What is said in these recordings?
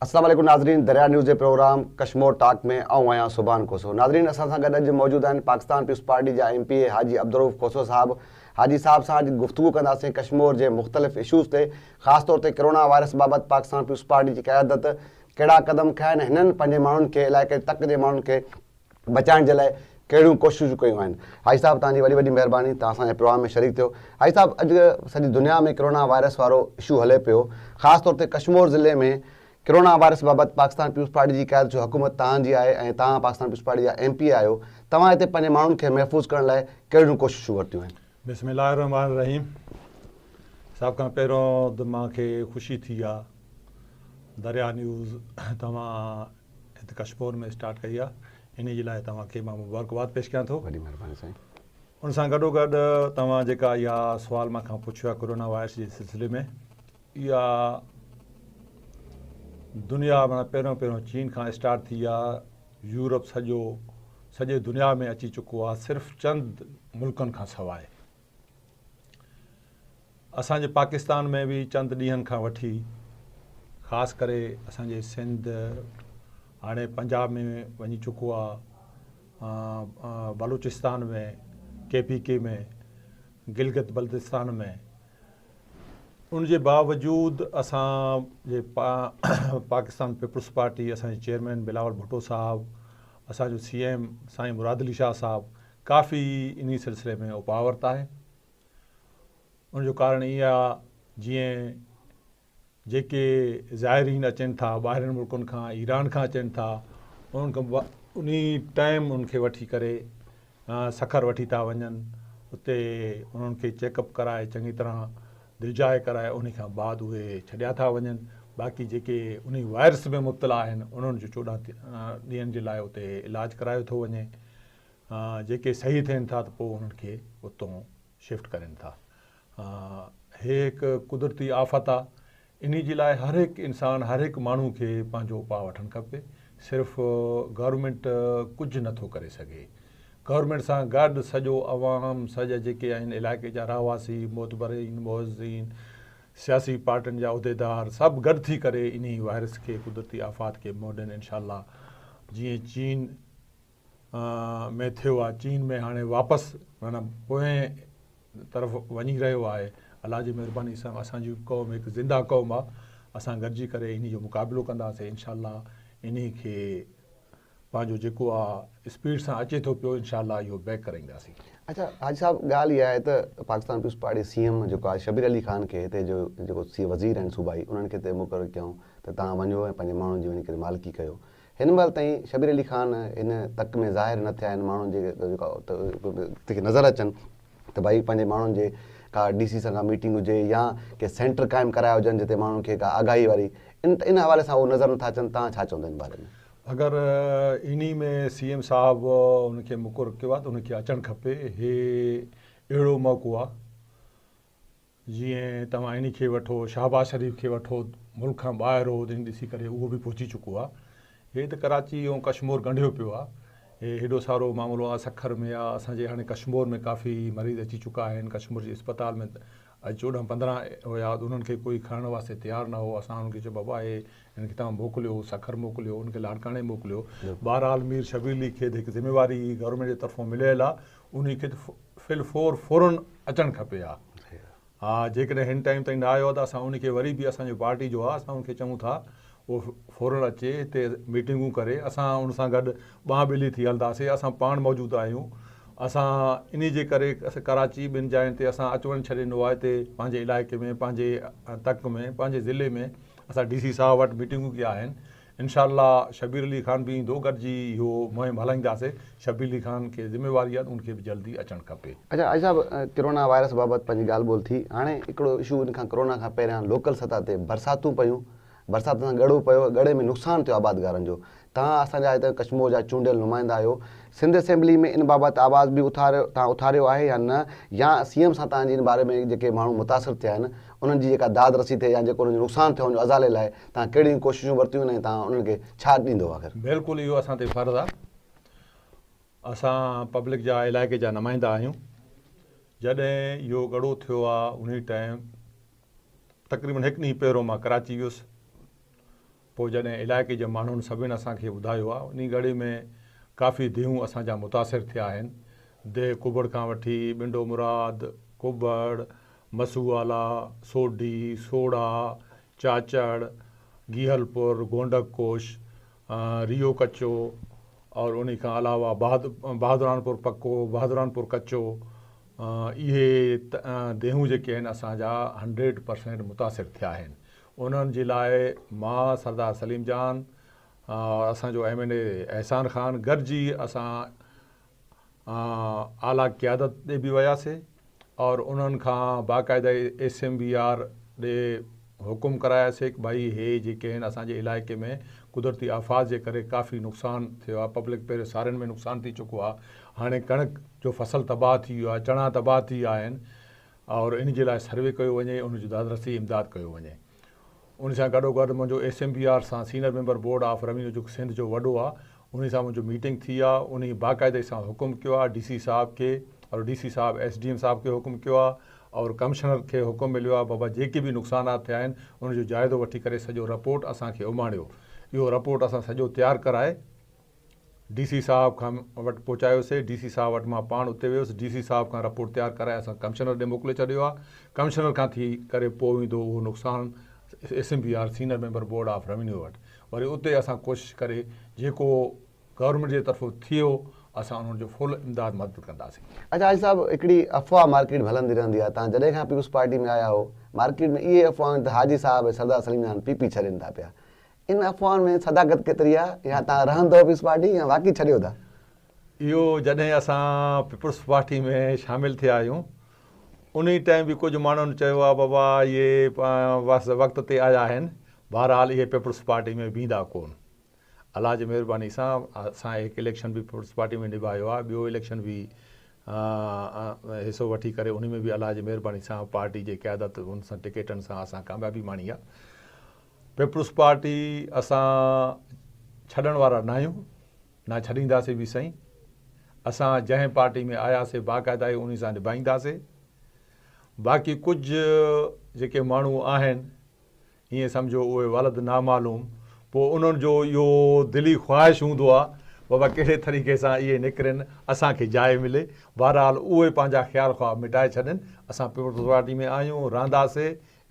السلام عليڪم ناظرين دريا نيوز جي پروگرام ڪشمور ٽاڪ ۾ آئون آهيان سبحان کوسو. ناظرين اسان سان گڏ اڄ موجود آهن پاڪستان پيپلز پارٽي جا ايم پي اي حاجي عبدالرؤف کوسو صاحب. حاجي صاحب سان اڄ گفتگو ڪنداسين ڪشمور جي مختلف اشوز تي، خاص طور تي ڪرونا وائرس بابت پاڪستان پيپلز پارٽي جي قيادت ڪهڙا قدم کنيا آهن، هنن پنهنجي ماڻهن کي علائقي تڪ جي ماڻهن کي بچائڻ جي لاء ڪهڙيون ڪوششون ڪيون آهن. حاجي صاحب توهان جي وڏي وڏي مهرباني توهان اسان جي پروگرام ۾ شريڪ ٿيو. حاجي صاحب اڄ سڄي دنيا ۾ ڪرونا وائرس وارو اشو هلي پيو، خاص طور تي ڪشمور ضلعي ۾ ڪرونا وائرس بابت پاڪستان پيپلز پارٽي جي قيادت جو حڪومت توهان جي آهي ۽ توهان پاڪستان پيپلز پارٽي جا ايم پي اي آهيو، توهان هتي پنهنجي ماڻهن کي محفوظ ڪرڻ لاء ڪهڙيون ڪوششون ورتيون آهن؟ بسم الله الرحمٰن الرحيم سڀ کان پهريون ته مان کي خوشي ٿي آ دريا نيوز توهان هت ڪشمور ۾ اسٽارٽ ڪئي آ انهي جي لاء توهان کي مان مبارڪباد پيش ڪيان ٿو. وڏي مهرباني سائين. ان سان گڏو گڏ توهان جيڪا اها سوال مان کان پڇيو آ ڪرونا وائرس جي سلسلي ۾ اها دنيا معنيٰ پهريون پهريون چين کان اسٽارٽ ٿي آ يورپ سڄو سڄي دنيا ۾ اچي چڪو آ صرف چند ملڪن کان سواء. اسان جي پاڪستان ۾ به چند ڏينهن کان وٺي خاص ڪري اسان جي سنڌ هاڻي پنجاب ۾ وڃي چڪو آ بلوچستان ۾ ڪي پي ڪي ۾ گلگت بلتستان ۾ ان جي باوجود اسان جي پاڪستان پيپلز پارٽي اسان جي چيئرمين بلاول ڀٽو صاحب اسان جو سي ايم سائين مراد علي شاهه صاحب ڪافي انهي سلسلي ۾ اپاء ورتا آهن. ان جو ڪارڻ اهي آ جيئن جيڪي زائرين اچن ٿا ٻاهرين ملڪن کان ايران کان اچن ٿا انهن کان انهي ٽائيم انهن کي وٺي ڪري سکر وٺي ٿا وڃن اتي انهن کي چيڪ اپ ڪرائي چڱي طرح دلجاء ڪرائي انهي کان بعد اهي ڇڏيا ٿا وڃن باقي جيڪي انهي وائرس ۾ مبتلا آهن انهن جو 14 ڏينهن جي لاء اتي علاج ڪرايو ٿو وڃي. جيڪي صحيح ٿين ٿا ته پوء انهن کي اتون شفٽ ڪرين ٿا. هي هڪ قدرتي آفت آ انهي جي لاء هر هڪ انسان هر هڪ ماڻهو کي پنهنجو اپاء وٺڻ کپي صرف گورنمينٽ ڪجهه نه ٿو ڪري سگهي گورنمينٽ سان گڏ سڄو عوام سڄا جيڪي آهن علائقي جا رهواسي معتبرين معززين سياسي پارٽين جا عهديدار سڀ گڏ ٿي ڪري انهي وائرس کي قدرتي آفات کي منهن ڏين انشاء الله جيئن چين ۾ ٿيو آهي چين ۾ هاڻي واپس معنيٰ پوئين طرف وڃي رهيو آهي الله جي مهرباني سان اسان جي قوم هڪ زنده قوم آهي اسان گڏجي ڪري انهي جو مقابلو ڪنداسين انشاء الله انهي کي پنهنجو جيڪو آ اسپيڊ سان اچي ٿو پيو انشاء الله اهو بيڪ ڪرائينداسين. اڇا حاجي صاحب ڳالهه اها آهي ته Pakistan peoples party C M جيڪو آهي شبير علي خان کي هتي جو جيڪو سي وزير آهن صوبائي انهن کي هتي مقرر ڪيائون ته توهان وڃو ۽ پنهنجي ماڻهن جي وڃي ڪري مالڪي ڪيو هن مهل تائين شبير علي خان هن تڪ ۾ ظاهر نه ٿيا آهن ماڻهن جي جيڪا نظر اچن ته ڀائي پنهنجي ماڻهن جي ڪا ڊي سي سان ڪا ميٽنگ هجي يا ڪي سينٽر قائم ڪرايا هجن جتي ماڻهن کي ڪا آگاهي واري ان ان حوالي سان هو نظر نٿا اچن توهان ڇا چوندا ان باري ۾؟ اگر انهي ۾ سي ايم صاحب ان کي مقرر ڪيو آهي ته ان کي اچڻ کپي هي اهڙو موقعو آهي جيئن توهان انهي کي وٺو، شهباز شريف کي وٺو، ملڪ کان ٻاهر هو تنهن ڏسي ڪري اهو به پهچي چڪو آ. هي ته ڪراچي ۽ ڪشمور ڳنڍيو پيو آ. هي هيڏو سارو معاملو آ سکر ۾ آ، اسان جي هاڻي ڪشمور ۾ ڪافي مريض اچي چڪا آهن، ڪشمور جي اسپتال ۾ اڄ 14 15 هيا انهن کي ڪوئي کڻڻ واسطي تيار نه هو، اسان انهن کي چيو بابا هي هن کي توهان موڪليو، سکر موڪليو، ان کي لاڙڪاڻي موڪليو. بهرحال مير شبير علي کي ته هڪ ذميواري گورنمينٽ جي طرفون مليل آ، انهي کي ته في الفور فورن اچڻ کپي ها. ها جيڪڏهن هن ٽائيم تائين نه آيو آهي ته اسان ان کي وري به اسان جو پارٽي جو آهي اسان ان کي چئون ٿا اهو فورن اچي هتي ميٽنگون ڪري اسان ان سان گڏ ٻانهن ٻيلي ٿي هلنداسي اسان پاڻ موجود آهيون اسان انهي جي ڪري ڪراچي ٻن جاين تي اسان اچ وڃ ڇڏي ڏنو آهي هتي پنهنجي علائقي ۾ پنهنجي تڪ ۾ پنهنجي ضلعي ۾ اسان ڊي سي صاحب وٽ ميٽنگون ڪيا آهن انشاء الله شبير علي خان به ايندو گڏجي اهو مهم هلائينداسي شبير علي خان کي ذميواري آهي ته ان کي به جلدي اچڻ کپي. اڇا حاجي صاحب ڪرونا وائرس بابت پنهنجي ڳالهه ٻولهه ٿي هاڻي هڪڙو اشو ان کان ڪرونا کان پهريان لوڪل سطح تي برساتون پيون برساتن سان ڳڙو پيو ڳڙي ۾ نقصان ٿيو آبادگارن جو توهان اسان جا هتي ڪشمور جا چونڊيل نمائندا آهيو سنڌ اسيمبلي ۾ ان بابت آواز به اٿاريو توهان اٿاريو آهي يا نه يا سي ايم سان توهان جي ان باري ۾ جيڪي ماڻهو متاثر ٿيا آهن انهن جي جيڪا داد رسي ٿئي يا جيڪو انهن جو نقصان ٿيو ان جو ازالي لاء توهان ڪهڙيون ڪوششون ورتيون آهن ۽ توهان انهن کي ڇا ڏيندو آخر؟ بلڪل اهو اسان تي فرض آهي اسان پبلڪ جا علائقي جا نمائندا آهيون جڏهن اهو ڳڙو ٿيو آهي انهي ٽائيم تقريبن هڪ ڏينهن پهريون مان ڪراچي ويس. پوء جڏهن علائقي جي ماڻهن سڀن اسان کي ٻڌايو آهي انهي ڳڙي ۾ ڪافي ديهون اسان جا متاثر ٿيا آهن. ديهه ڪبڙ کان وٺي ٻنڊو مراد، ڪبڙ، مسووالا، سوڍي، سوڙها، چاچڙ، گيهلپور، گونڊڪ ڪوش، ريو ڪچو اور انهي کان علاوه بهادرانپور پڪو، بهادرانپور ڪچو اهي ديهون جيڪي آهن اسان جا 100% متاثر ٿيا آهن. انهن جي لاء مان سردار سليم جان اور اسان جو M N A Ehsan Khan گڏجي اسان اعليٰ قيادت ڏي به وياسي اور انهن کان باقاعده ايس ايم بي آر ڏي حڪم ڪراياسي ڪه ڀائي هي جيڪي آهن اسان جي علائقي ۾ قدرتي آفات جي ڪري ڪافي نقصان ٿيو آهي پبلڪ پهريون سارين ۾ نقصان ٿي چڪو آهي هاڻي ڪڻڪ جو فصل تباهه ٿي ويو آهي چڻا تباهه ٿي ويا آهن اور ان جي لاء سروي ڪيو وڃي ان جو دادرسي امداد ڪيو وڃي. ان سان گڏو گڏ منهنجو ايس ايم بي آر سان senior member board of revenue جو سنڌ جو وڏو آ انهي سان منهنجو ميٽنگ ٿي آ انهي باقاعدگي سان حڪم ڪيو آ ڊي سي صاحب کي اور ڊي سي صاحب ايس ڊي ايم صاحب کي حڪم ڪيو آ اور ڪمشنر کي حڪم مليو آ بابا جيڪي به نقصانات ٿيا آهن ان جو جائزو وٺي ڪري سڄو رپورٽ اسان کي اماڻيو اهو رپورٽ اسان سڄو تيار ڪرائي ڊي سي صاحب کان وٽ پهچايوسي، ڊي سي صاحب وٽ مان پاڻ اتي ويس، ڊي سي صاحب کان رپورٽ تيار ڪرائي اسان ڪمشنر ڏي موڪلي ڇڏيو آ، ڪمشنر کان ٿي ڪري پوء ويندو اهو نقصان S M B R senior member board of revenue وٽ، وري اتي اسان ڪوشش ڪري جيڪو گورنمينٽ جي طرفون ٿيو اسان انهن جو فل امداد مدد ڪنداسين. اڇا حاجي صاحب هڪڙي افواهه مارڪيٽ ۾ هلندي رهندي آ تان جڏهن کان پيپلز پارٽي ۾ آيا هو مارڪيٽ ۾ اهي افواهون آهن ته حاجي صاحب ۽ سردار سليم جان پي پي ڇڏين ٿا پيا ان افواهن ۾ صداقت ڪيتري آ يا توهان رهندؤ پيپلز پارٽي يا واقعي ڇڏيو ٿا؟ اهو جڏهن اسان پيپلز پارٽي ۾ شامل ٿيا آهيون انهي ٽائيم به ڪجهه ماڻهن چيو آ بابا اهي وقت تي آيا آهن بهرحال اهي پيپلز پارٽي ۾ ويندا ڪون الله جي مهرباني سان اسان هڪ اليڪشن به پيپلز پارٽي ۾ نڀايو آ ٻيو اليڪشن به حصو وٺي ڪري انهي ۾ به الله جي مهرباني سان پارٽي جي قيادت ان سان ٽڪيٽن سان اسان ڪاميابي ماڻي آ. پيپلز پارٽي اسان ڇڏڻ وارا ناهيون نه ڇڏينداسي به سائين اسان جنهن پارٽي ۾ آياسي باقاعده ئي انهي سان نڀائينداسي باقي ڪجهه جيڪي ماڻهو آهن ائين سمجهو اهي ولد نامعلوم پوء انهن جو اهو دلي خواهش هوندو آ بابا ڪهڙي طريقي سان اهي نڪرن اسان کي جاء ملي بهرحال اهي پنهنجا خيال خواب مٽائي ڇڏن اسان پيپلز پارٽي ۾ آهيون رهنداسي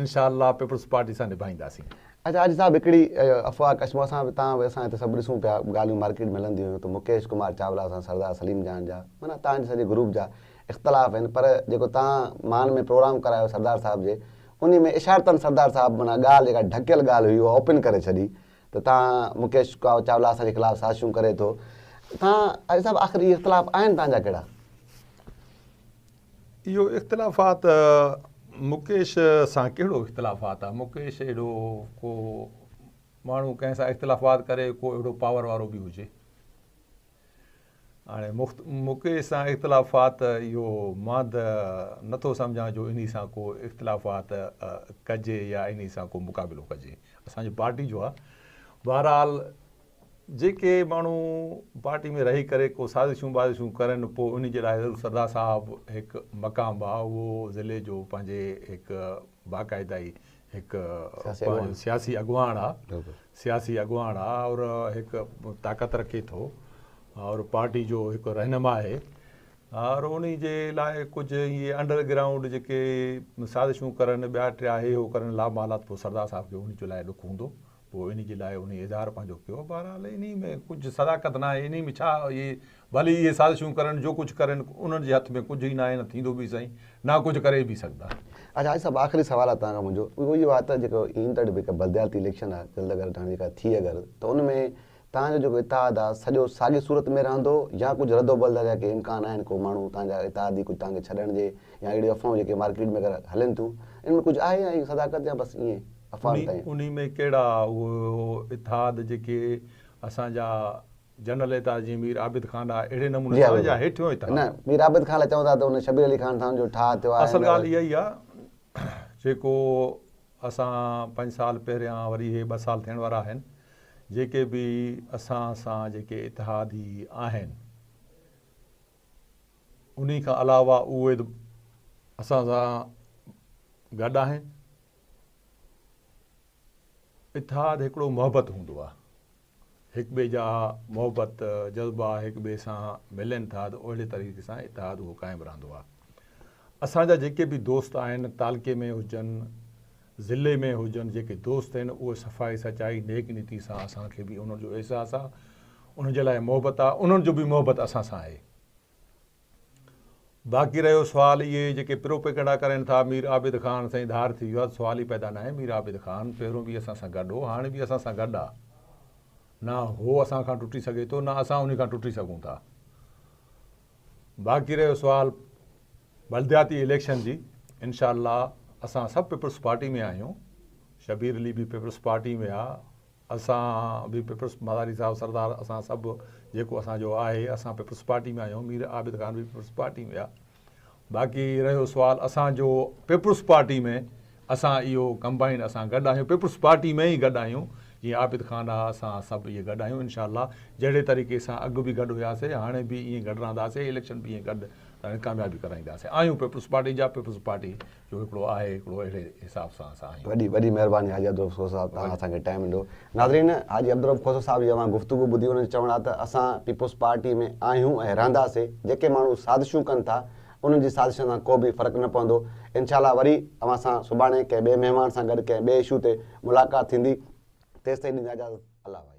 انشاء الله پيپلز پارٽي سان نڀائينداسين. اڇا حاجي صاحب هڪڙي افواهه ڪشمور اسان به تان به اسان هتي سڀ ڏسون پيا ڳالهيون مارڪيٽ ۾ هلنديون هيون ته مڪيش ڪمار چاولا سان سردار سليم جان جا معنيٰ تان جي سڄي گروپ جا اختلاف آهن پر جيڪو تان مان ۾ پروگرام ڪرايو سردار صاحب جي انهي ۾ اشارتن سردار صاحب معنيٰ ڳالهه جيڪا ڍڪيل ڳالهه هئي اها اوپن ڪري ڇڏي ته تان مڪيش چاولا اسان جي خلاف سازشون ڪري ٿو تان حاجي صاحب آخر اهي اختلاف آهن تان جا ڪهڙا؟ اهو اختلافات مڪيش سان ڪهڙو اختلافات آ مڪيش اهڙو ڪو ماڻهو ڪنهن سان اختلافات ڪري ڪو اهڙو پاور وارو به هجي هاڻي مڪيش سان اختلافات اهو مان ته نٿو سمجهان جو انهي سان ڪو اختلافات ڪجي يا انهي سان ڪو مقابلو ڪجي اسان جي پارٽي جو آ بهرحال جيڪي ماڻهو پارٽي ۾ رهي ڪري ڪو سازشون بازشون ڪرن پوء انهي جي لاء ضرور سردار صاحب هڪ مقام آ اهو ضلعي جو پنهنجي هڪ باقاعده ئي هڪ پنهنجو سياسي اڳواڻ آ سياسي اڳواڻ آ اور هڪ طاقت رکي ٿو اور پارٽي جو هڪ رهنما آهي اور انهي جي لاء ڪجهه اهي انڊر گرائونڊ جيڪي سازشون ڪرن ٻيا ٽيا هي هو ڪرن لامحالات پوء سردار صاحب کي انهي جي لاء ڏک هوندو پوء انهي جي لاء انهي اظهار پنهنجو ڪيو. بهرحال انهي ۾ ڪجهه صداقت ناهي، انهي ۾ ڇا اهي ڀلي اهي سازشون ڪرن جو ڪجهه ڪرن انهن جي هٿ ۾ ڪجهه ئي ناهي نه ٿيندو به سهي نه ڪجهه ڪري به سگهندا. اڇا حاجي صاحب آخري سوال آهي توهان کان منهنجو اهو اهو آهي ته جيڪو ايندڙ به هڪ بلدياتي اليڪشن آهي جلد اگر هاڻي جيڪا ٿي اگر ته ان ۾ توهان جو جيڪو اتحاد آهي سڄو ساڳي صورت ۾ رهندو يا ڪجهه رد و بدل جا ڪي امڪان آهن ڪو ماڻهو توهان جا اتحادي ڪجهه توهان کي ڇڏڻ جي يا اهڙيون افواهون جيڪي مارڪيٽ ۾ اگر هلن ٿيون ان ۾ ڪجهه آهي يا اهي صداقت يا بس ائين افواهن تائين. انهي ۾ ڪهڙا اهو اتحاد جيڪي اسان جا جنرل اتحاد جيئن مير عابد خان آ اهڙي نموني جي سان يا هيٺيون اتحاد؟ نه مير عابد خان لاء چون ٿا ته ان شبير علي خان سان ان جو ٺاهه ٿيو آهي اصل ڳالهه اها ئي آ جيڪو اسان پنج سال پهريان وري هي ٻه سال ٿيڻ وارا آهن جيڪي به اسان سان جيڪي اتحادي آهن انهي کان علاوه اهي اسان سان گڏ آهن. اتحاد هڪڙو محبت هوندو آهي. هڪ ٻئي جا محبت جذبا هڪ ٻئي سان ملن ٿا ته اهڙي طريقي سان اتحاد اهو قائم رهندو آهي. اسان جا جيڪي به دوست آهن تعلقي ۾ هجن ضلعي ۾ هجن جيڪي دوست آهن اهي صفائي سچائي نيڪ نيتي سان اسان کي به انهن جو احساس آهي انهن جي لاء محبت آهي انهن جو به محبت اسان سان آهي. باقي رهيو سوال اهي جيڪي پروپيگنڊا ڪرين ٿا مير عابد خان سائين ڌار ٿي ويو آهي سوال ئي پيدا ناهي مير عابد خان پهريون به اسان سان گڏ هو هاڻي به اسان سان گڏ آهي نه هو اسان کان ٽٽي سگهي ٿو نه اسان انهي کان ٽٽي سگهون ٿا باقي رهيو سوال بلدياتي اليڪشن جي انشاء الله اسان سڀ پيپلز پارٽي ۾ آهيون شبير علي به پيپلز پارٽي ۾ آهي اسان به پيپلز مزاري صاحب سردار اسان سڀ جيڪو اسان جو آهي اسان پيپلز پارٽي ۾ آهيون مير عابد خان به پيپلز پارٽي ۾ آهي باقي رهيو سوال اسان جو پيپلز پارٽي ۾ اسان اهو ڪمبائن اسان گڏ آهيون پيپلز پارٽي ۾ ئي گڏ آهيون جيئن عابد خان آهي اسان سڀ اهي گڏ آهيون انشاء الله جهڙي طريقي سان اڳ به گڏ هياسي هاڻي به ائين گڏ رهنداسي اليڪشن به ائين گڏ ڪاميابي ڪرائينداسي آهيون پيپلز پارٽي جا پيپلز پارٽي جو هڪڙو آهي هڪڙو اهڙي حساب سان اسان آهيون. وڏي وڏي مهرباني حاجي عبدالرؤف کوسو صاحب توهان اسان کي ٽائيم ڏنو. ناظرين حاجي عبدالرؤف کوسو صاحب جي اوهان گفتگو ٻڌي انهن جو چوڻ آهي ته اسان پيپلز پارٽي ۾ آهيون ۽ رهنداسي جيڪي ماڻهو سازشون ڪن ٿا انهن جي سازشن سان ڪو به فرق نه پوندو انشاء الله وري اوهان سان سڀاڻي ڪنهن ٻئي مهمان سان گڏ ڪنهن ٻئي اشو تي ملاقات ٿيندي تيستائين ڏيندا اجازت الله واهي.